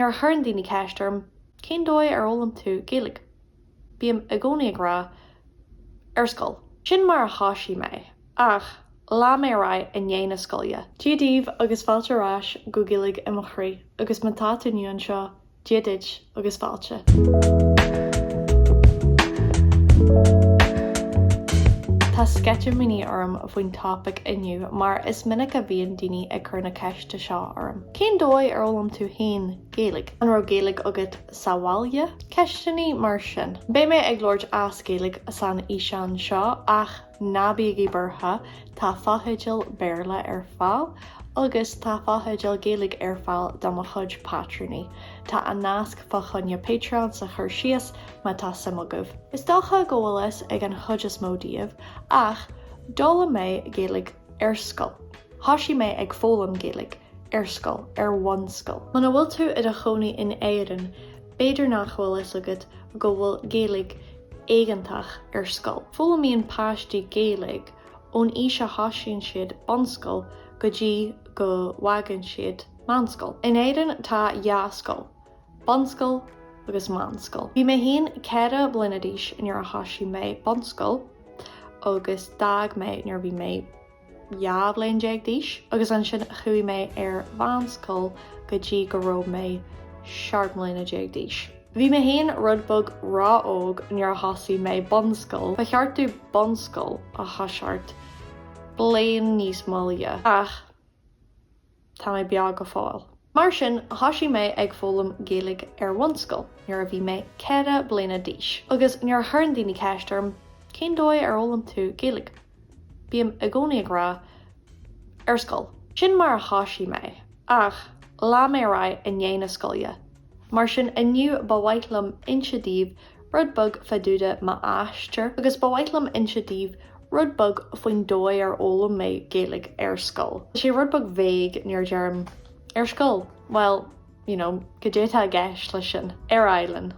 Nuair a chuireann daoine ceist orm, cén dóigh ar fhoghlaim tú Gaeilge? Bím i gcónaí ag rá, ar scoil. Sin mar a thoisigh mé, ach lean mé ar aghaidh i ndiaidh na scoile. Dia daoibh agus fáilte ar ais go Gaeilge i mo chroí agus má tá tú nua anseo, Dia duit agus fáilte. Tá sceitimíní orm faoin topaic inniu mar is minic a bhíonn daoine ag cur na ceiste seo orm. Cén dóigh ar fhoghlaim tú féin Gaeilge? An raibh Gaeilge agat sa bhaile? Ceisteanna mar sin. Beidh mé ag labhairt as Gaeilge san fhíseán seo ach Ná bígí buartha, tá fotheidil Béarla ar fáil agus tá fotheidil Gaeilge ar fáil do mo chuid pátrúnaí. Tá an nasc fá choinne Patreon sa chur síos má tá suim agaibh. Is dócha go bhfuil fhios ag an chuid is mó díobh, ach d'fhoghlaim mé Gaeilge ar scoil. Thoisigh mé ag foghlaim Gaeilge ar scoil, ar bhunscoil. Muna bhfuil tú i do chónaí in Éirinn, b'fhéidir nach bhfuil fhios agat go bhfuil Gaeilge éigeantach ar scoil. Foghlaimíonn páistí Gaeilge ón aois a thosaíonn siad bunscoil go dtí go bhfágann siad meánscoil. In Éirinn tá dhá scoil, bunscoil agus meánscoil. Bhí mé féin 4 bliana d'aois nuair a thosaigh mé bunscoil agus d'fhág mé nuair a bhí mé 12 bhliain d'aois agus ansin chuaigh mé ar mheánscoil go dtí go raibh mé 17 mbliana d'aois. Bhí mé féin rud beag ró-óg nuair a thosaigh mé bunscoil, ba cheart domh bunscoil a thoiseacht bliain níos moille ach tá mé beag go fóill. Mar sin, thoisigh mé ag foghlaim Gaeilge ar bhunscoil nuair a bhí mé 4 bliana d'aois. Agus nuair a chuireann daoine ceist orm, cén dóigh ar fhoghlaim tú Gaeilge? Bím i gcónaí ag rá, ar scoil. Sin mar a thoisigh mé, ach lean mé ar aghaidh i ndiaidh na scoile. Mar sin, inniu ba mhaith liom inse daoibh rud beag fá dtaobh de m'aistear agus ba mhaith liom inse daoibh rud beag faoin dóigh ar fhoghlaim mé Gaeilge ar scoil. Tá sé rud beag vague nuair a deirim ar scoil, well, you know, cad é atá i gceist leis sin? Ar aghaidh linn.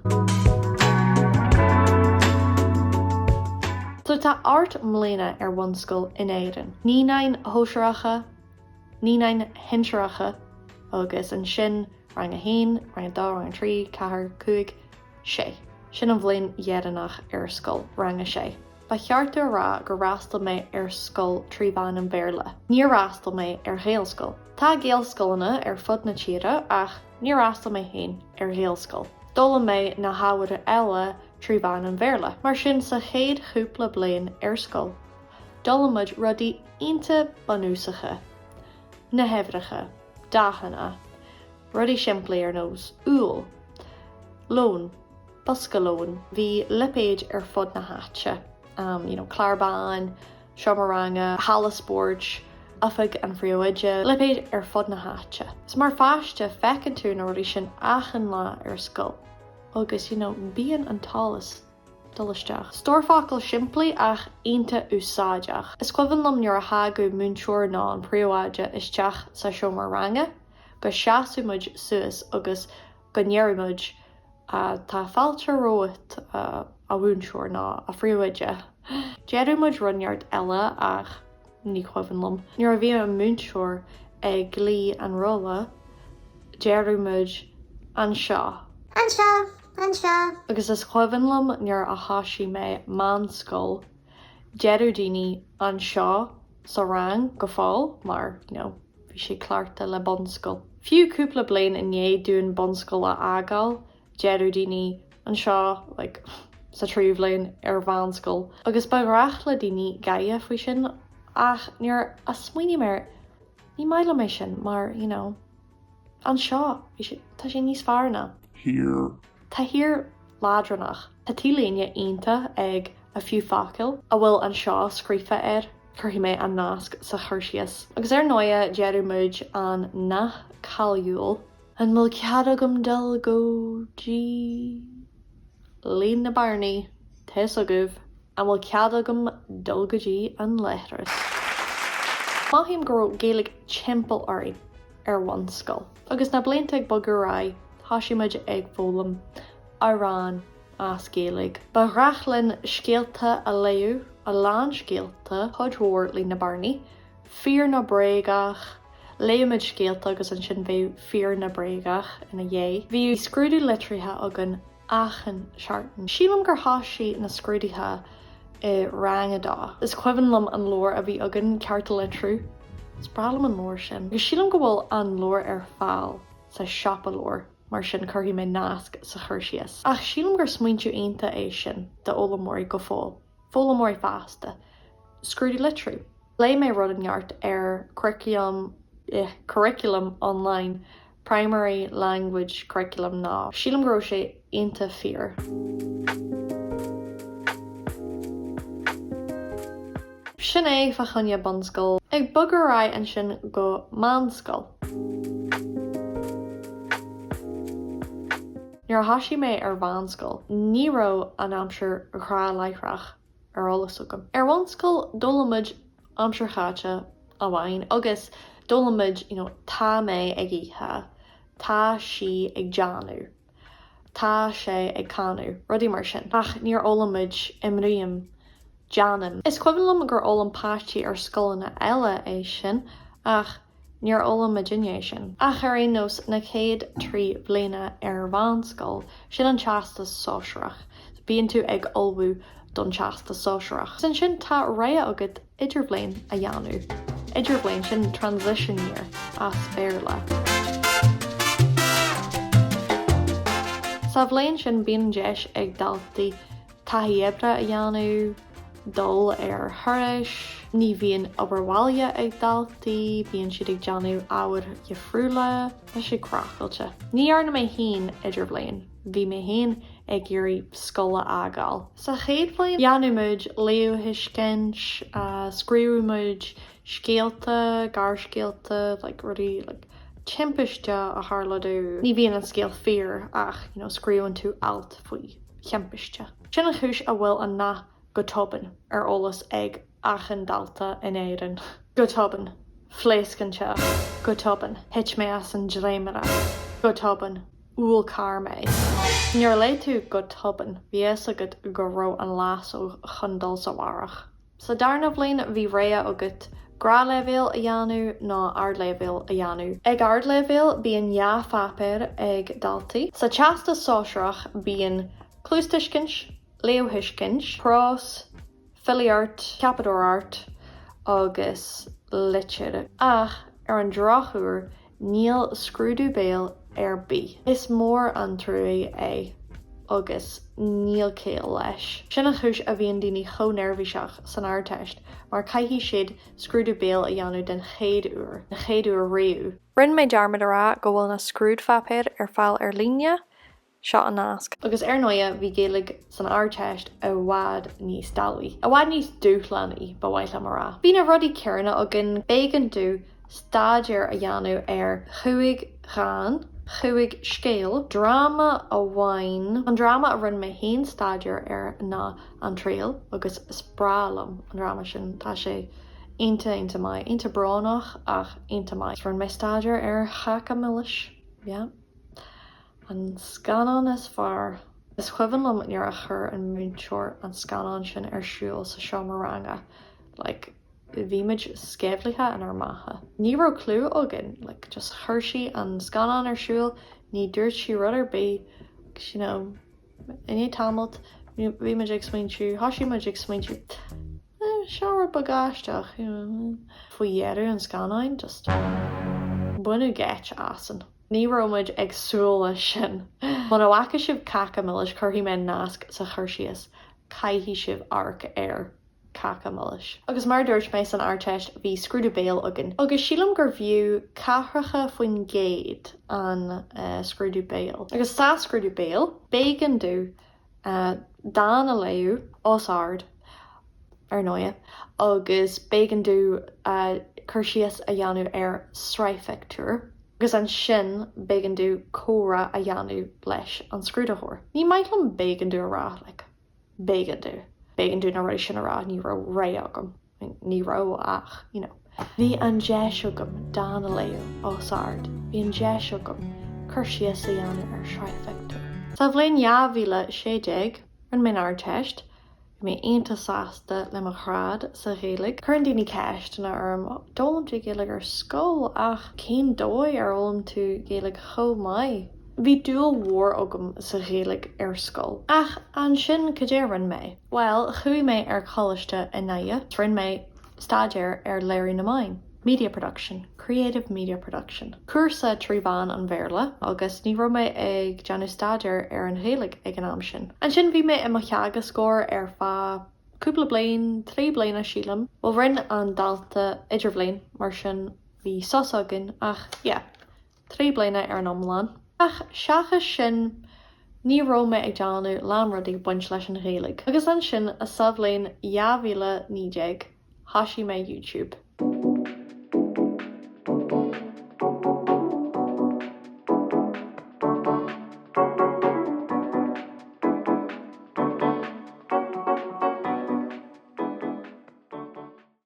So tá 8 mbliana ar bhunscoil in Éirinn. Naíonáin shóisearacha, naíonáin shinsearacha agus ansin rang 1, rang 2, rang 3, 4, 5, 6. Sin an bhliain dheireanach ar scoil, rang a sé. Ba cheart domh a rá gur fhreastail mé ar scoil trí mheán an Bhéarla. Níor fhreastail mé ar Ghaelscoil. Tá Gaelscoileanna ar fud na tíre ach níor fhreastail mé féin ar Ghaelscoil. D'fhoghlaim mé na hábhair eile trí mheán an Bhéarla. Mar sin sa chéad chúpla bliain ar scoil, d'fhoghlaim muid rudaí iontach bunúsacha, na huimhreacha, dathanna, rudaí simplí ar nós úll, lón, bosca lóin. Bhí lipéid ar fud na háite, you know, clár bán, seomra ranga, halla spóirt, oifig an phríomhoide, lipéid ar fud na háite. So mar pháiste feiceann tú na rudaí sin achan lá ar scoil agus you know, bíonn an t-eolas dul isteach. Stór focal simplí ach iontach úsáideach. Is cuimhin liom nuair a thagadh múinteoir nó an príomhoide isteach sa seomra ranga go seasadh muid suas agus go ndeireadh muid Tá fáilte romhat, a mhúinteoir nó a phríomhoide. Deireadh muid rud neart eile ach ní cuimhin liom. Nuair a bhíodh an múinteoir ag glaoch an rolla, deireadh muid Anseo. Anseo! Anseo! Agus is cuimhin liom nuair a thoisigh mé meánscoil, deireadh daoine Anseo sa rang go fóill mar, you know, bhí sé cleachta le bunscoil. Fiú cúpla bliain i ndiaidh dúinn bunscoil a fhágáil, deireadh daoine anseo, like, sa tríú bhliain ar mheánscoil. Agus ba ghnách le daoine gáire faoi sin ach nuair a smaoiním air, ní maith liom é sin mar, you know, anseo, bhí sé, tá sé níos fearr ná. Here. Tá here leadránach. Tá T-léine iontach ag A Few Focail a bhfuil anseo scríofa air. Cuirfidh mé an nasc sa chur síos. Agus ar ndóighe deireadh muid an nath cáiliúil. An bhfuil cead agam dul go dtí líon na bearnaí? Tá fhios agaibh. An bhfuil cead agam dul go dtí an leithreas? Mothaím go raibh Gaeilge timpeall orainn ar bhunscoil. Agus na blianta ag bogadh ar aghaidh, thoisigh muid ag foghlaim amhráin as Gaeilge. Ba ghnách linn scéalta a léamh, a lán scéalta, cuid mhór Líon na Bearnaí, Fíor nó Bréagach. Léadh muid scéalta agus ansin bheadh fíor nó bréagach ina dhiaidh. Bhíodh scrúdú litrithe againn achan seachtain. Sílim gur thosaigh na scrúduithe i rang a dó. Is cuimhin liom an leabhar a bhí againn, Cearta Litriú. Is breá liom an leabhar sin. Agus sílim go bhfuil an leabhar ar fáil sa siopa leabhar, mar sin cuirfidh mé nasc sa chur síos. Ach sílim gur smaointiú iontach é sin d'fhoghlaimeoirí go fóill, foghlaimeoirí fásta. Scrúdú litriú. Léigh mé rud inteacht ar curriculum, eh, curriculum online, primary language curriculum ná sílim go raibh sé iontach fíor. Sin é fá choinne bunscoil. Ag bogadh ar aghaidh ansin go meánscoil. Nuair a thosaigh mé ar mheánscoil ní raibh an aimsir ghnáthláithreach ar eolas agam. Ar bhunscoil d'fhoghlaim muid aimsir chaite amháin agus d'fhoghlaim muid you know tá mé ag ithe, tá sí ag déanamh, tá sé ag canadh, rudaí mar sin. Ach níor fhoghlaim muid imrím, déanaim. Is cuimhin liom gur fhoghlaim páistí ar scoileanna eile é sin ach Níor fhoghlaim muidinne é sin. Ach ar aon nós, na chéad 3 bliana ar mheánscoil, sin an Teastas Sóisearach. Bíonn tú ag ullmhú don Teastas Sóisearach. Agus ansin tá rogha agat idirbhliain a dhéanamh. Idirbhliain, sin transition year as Béarla. Sa bhliain sin bíonn an deis ag daltaí taithí oibre a dhéanamh, dul ar thurais, ní bhíonn obair bhaile ag daltaí, bíonn siad ag déanamh ábhair dhifriúla, tá sé craiceáilte. Ní dhearna mé féin idirbhliain, bhí mé féin ag iarraidh scoil a fhágáil. Sa chéad bhliain, dhéanadh muid léamhthuiscint, scríobhadh muid scéalta, gearrscéalta, like rudaí like timpiste a tharla domh. Ní bhíonn an scéal fíor ach you know scríobhann tú alt faoi thimpiste. Sin an chúis a bhfuil an nath go tobann ar eolas ag achan dalta in Éirinn. Go tobann, phléasc an teach. Go tobann, thit mé as an dréimire. Go tobann, bhuail carr mé. Nuair a léigh tú go tobann, bhí a fhios agat go raibh an lasóg chun dul sa bharrach. Sa darna bhliain bhí rogha agat gnáthleibhéal a dhéanamh nó ardleibhéal a dhéanamh. Ag ardleibhéal bíonn 2 pháipéar ag daltaí. Sa Teastas Sóisearach bíonn cluastuiscint, léamhthuiscint, prós, filíocht, ceapadóireacht agus litir. Ach ar an drochuair Níl scrúdú béil ar bith. Is mór an truaigh é agus níl céill leis. Sin an chúis a bhíonn daoine chomh neirbhíseach san Ardteist mar caithfidh siad scrúdú béil a dhéanamh den chéad uair, den chéad uair riamh. Rinne mé dearmad a rá go bhfuil na scrúdpháipéir ar fáil ar líne. Seo an nasc. Agus ar ndóighe bhí Gaeilge san Ardteist i bhfad níos doiligh. I bhfad níos dúshlánaí, ba mhaith liom a rá. Bhí na rudaí céanna againn, b'éigean domh staidéar a dhéanamh ar chúig dhán, chúig scéal, dráma amháin. An dráma a rinne mé féin staidéar air ná An Triail agus is breá liom an dráma sin, tá sé iontach iontach maith, iontach brónach ach iontach maith. Rinne mé staidéar ar Cháca Milis, yeah. An scannán is fearr. Is cuimhin liom nuair a chuir an múinteoir an scannán sin ar siúl sa seomra ranga, like, bhí muid sceimhlithe inár mbeatha. Ní raibh clue againn, like, just chuir sí an scannán ar siúl, ní dúirt sí rud ar bith, you know, i ndiaidh tamalt, bhí muid ag smaointiú, thosaigh muid ag smaointiú, eh, seo rud beag aisteach, you know, faoi dheireadh an scannáin, just baineadh geit asainn. Ní raibh muid ag súil leis sin. Muna bhfaca sibh Cáca Milis, cuirfidh mé nasc sa chur síos, caithfidh sibh amharc ar Cáca Milis. Agus mar a dúirt mé san Ardteist bhí scrúdú béil againn. Agus sílim gur bhfiú ceathracha faoin gcéad an scrúdú béil. Agus sa scrúdú béil, b'éigean domh dán a léamh os ard, ar ndóighe, agus b'éigean domh cur síos a dhéanamh ar sraith phictiúr, agus ansin b'éigean domh comhrá a dhéanamh leis an scrúdaitheoir. Ní maith liom b'éigean domh a rá, like, b'éigean domh, b'éigean domh na rudaí sin a rá, ní raibh rogha agam. Ní raibh ach, you know. Bhí an deis agam dán a léamh os ard, bhí an deis agam cur síos a dhéanamh ar shraith phictiúr. Sa bhliain 2016, rinne mé an Ardteist. Bhí mé iontach sásta le mo ghrád sa Ghaeilge. Cuireann daoine ceisteanna orm, d'fhoghlaim tú Gaeilge ar scoil ach cén dóigh ar fhoghlaim tú Gaeilge chomh maith? Bhí dúil mhór agam sa Ghaeilge ar scoil. Ach ansin cad é a rinne mé? Bhuel, chuaigh mé ar choláiste i nDoire, rinne mé staidéar ar léiriú na meáin, media production, creative media production. Cúrsa trí mheán an Bhéarla agus ní raibh mé ag déanamh staidéar ar an Ghaeilge ag an am sin. Ansin bhí mé i mo theagascóir ar feadh cúpla bliain, 3 bliana sílim. Bhuel rinne an dalta idirbhliain mar sin bhí sos againn ach yeah. 3 bliana ar an iomlán. Ach seachas sin ní raibh mé ag déanamh lán rudaí baint leis an Ghaeilge. Agus ansin sa bhliain 2019 thoisigh mé YouTube.